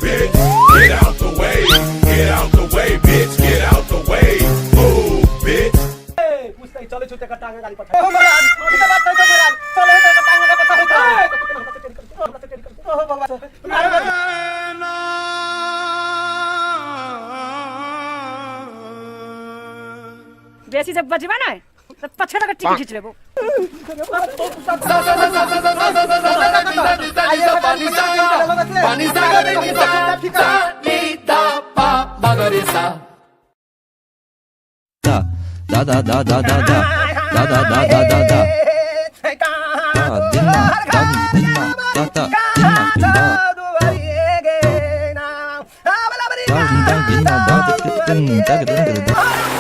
Bitch, get out the way. Get out the way, bitch. Get out the way. Move, bitch. पूछते चले छुते का टांगे गाड़ी पठा। ओ महाराज, ई त बात कहै महाराज, चले त टांगे का पछा होता। ओ बाबा। बेसी जब बजबा ना तो पछे लगा टिक खींच लेबो। Da da da da da da da da da da da da da da dinna da dinna da da dinna da da da dinna da da din da da da.